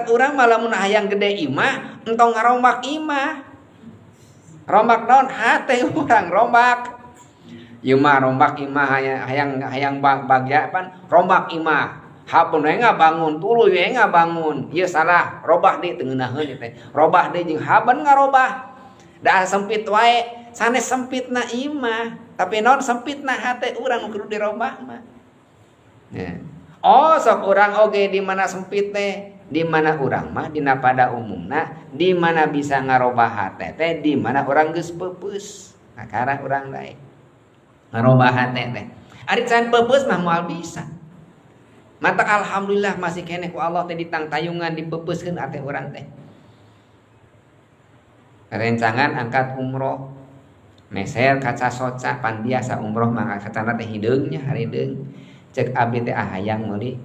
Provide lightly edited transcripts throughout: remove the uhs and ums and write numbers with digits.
Matak urang mah lamun hayang gede imah, entong ngarombak imah. Rombak naon? Hate urang rombak. Ieu mah rombak imah, hayang hayang hayang bagja pan rombak imah. Hapun we ngabangun, tuluy we ngabangun. Ieu salah, robah deui, teu ngeunaheun teh. Robah deui jeung haben ngarobah. Da sempit wae, sanes sempitna imah, tapi naon, sempitna hate urang nu kudu dirobah mah. Ya. Oh, sok urang oge di mana sempit teh? Di mana urang mah dina pada umumna, di mana bisa ngarobah hate teh, di mana urang geus peupeus. Kakara urang daek ngarobah hate teh. Ari can peupeus mah moal bisa. Matak alhamdulillah masih keneh ku Allah teh ditangtayungan, dipeupeuskeun hate urang teh. Rencangan angkat umroh, meser kaca soca. Pan biasa umroh mah kacana teh hideungnya, harideung. Cek abdi teh, ah, hayang meuli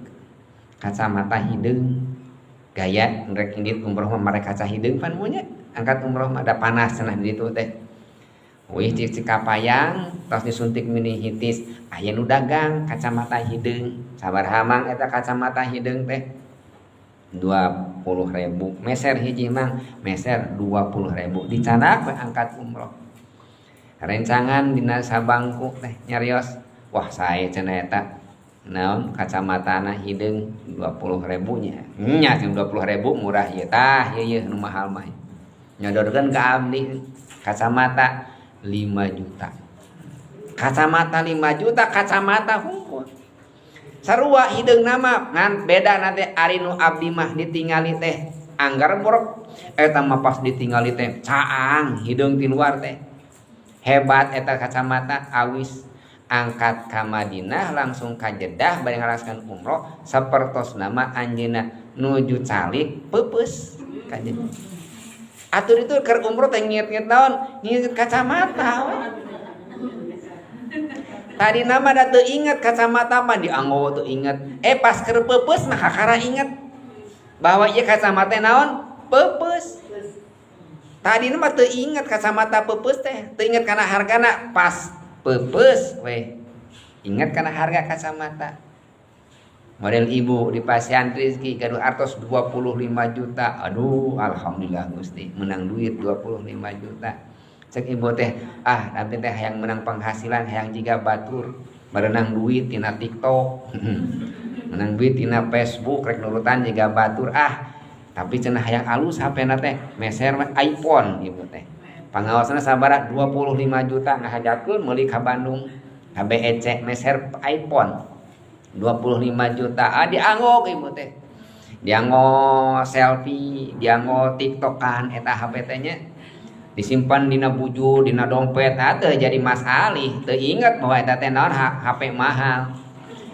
kacamata hideung, gaya rek indit umroh mah mere kaca hideung. Pan punya angkat umroh mah ada panas cenah di ditu teh. Wih, cik cik kapayang tos disuntik meningitis, aya nu dagang kacamata hideung. Sabaraha, Mang, eta kacamata hideung teh? 20 ribu. Meser hiji, Mang. Meser 20 ribu, dicandak we angkat umroh. Rencangan dina sabangku teh nyarios, "Wah, sae cenah eta naon kacamatana hideung 20 ribu nya." Nya, 20 ribu murah ieu. Tah, ieu nu mahal mah. Nyodorkeun ka abdi kacamata 5 juta. Kacamata 5 juta, kacamata hungkul sarua hideung nama, ngan beda nanti. Ari nu abdi mah ditingali teh anggar borok, eta mah pas ditingali teh caang hideung ti luar teh. Hebat eta kacamata, awis. Angkat ka Madinah, langsung ka Jeddah bari ngalaksanakeun umroh, sapertos nama anjeunna nuju calik peupeus ka Jeddah. Atur itu keur umroh teh nginget-nginget naon? Nginget kacamata we. Tadi nama da teu inget, kacamata mah dianggo teu inget. Eh, pas keur peupeus mah kakara inget bahwa ieu kacamata naon? Peupeus. Tadi mah teu inget kacamata peupeus teh, teu inget kana hargana. Pas peupeus we inget kana harga kacamata. Model ibu di pasian Rizky gaduh artos 25 juta. "Aduh, alhamdulillah Gusti, menang duit 25 juta." Cek ibu teh, "Ah, abdi teh hayang menang penghasilan, hayang jiga batur, merenang duit tina TikTok, menang duit tina Facebook, rek nurutan jiga batur ah." Tapi cenah hayang alus HP na teh, meser iPhone ibu teh. Pangaosna sabaraha? 25 juta. Ngahajakeun meuli ka Bandung, KBEC, meser iPhone 25 juta. Ah, dianggo ibu teh, dianggo selfie, dianggo TikTokan. Eta HP teh nya disimpan dina bujur, dina dompet. Ah, teu jadi masalah, teu inget bahwa eta teh naon, HP mahal.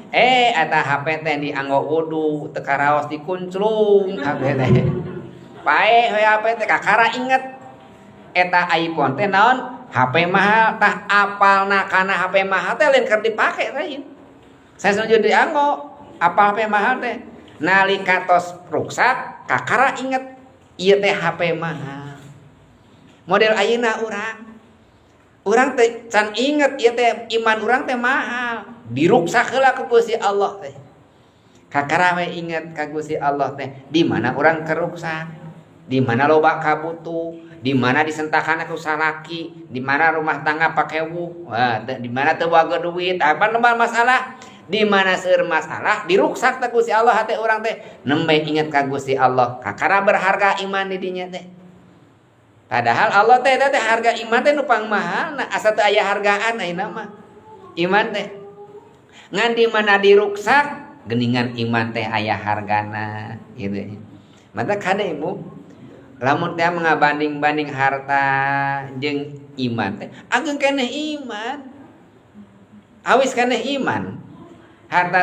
Eh, eta HP teh dianggo wudu, teu karaos dikunclung HP teh, paeh we HP teh. Kakara inget eta iPhone teh naon, HP mahal. Tah, apalna kana HP mahal teh lain keur dipake, lain saya setuju dianggo apal HP mahal teh. Nalika tos ruksak, kakara inget ieu teh HP mahal. Model ayeuna urang, urang teh can inget ieu teh iman urang teh mahal. Diruksak heula ku Gusti Allah teh, kakara we inget ka Gusti Allah teh. Di mana urang keruksak, di mana loba kabutuh, di mana disentakan ku salaki, di mana rumah tangga pakewu, di mana teu boga duit, apa loba masalah, di mana seueur masalah, diruksak teh Gusti Allah hate urang teh, nembe inget ka Gusti Allah, kakara berharga iman di dinya teh. Padahal Allah teh teh harga iman teh nu pangmahal, nah, asa teu aya hargaan ayeuna mah iman teh. Ngan di mana diruksak, geningan iman teh aya hargana gitu. Mata kade ibu, lamun teh ngabanding-banding harta jeung iman teh, ageng keneh iman. Awis keneh iman. Harta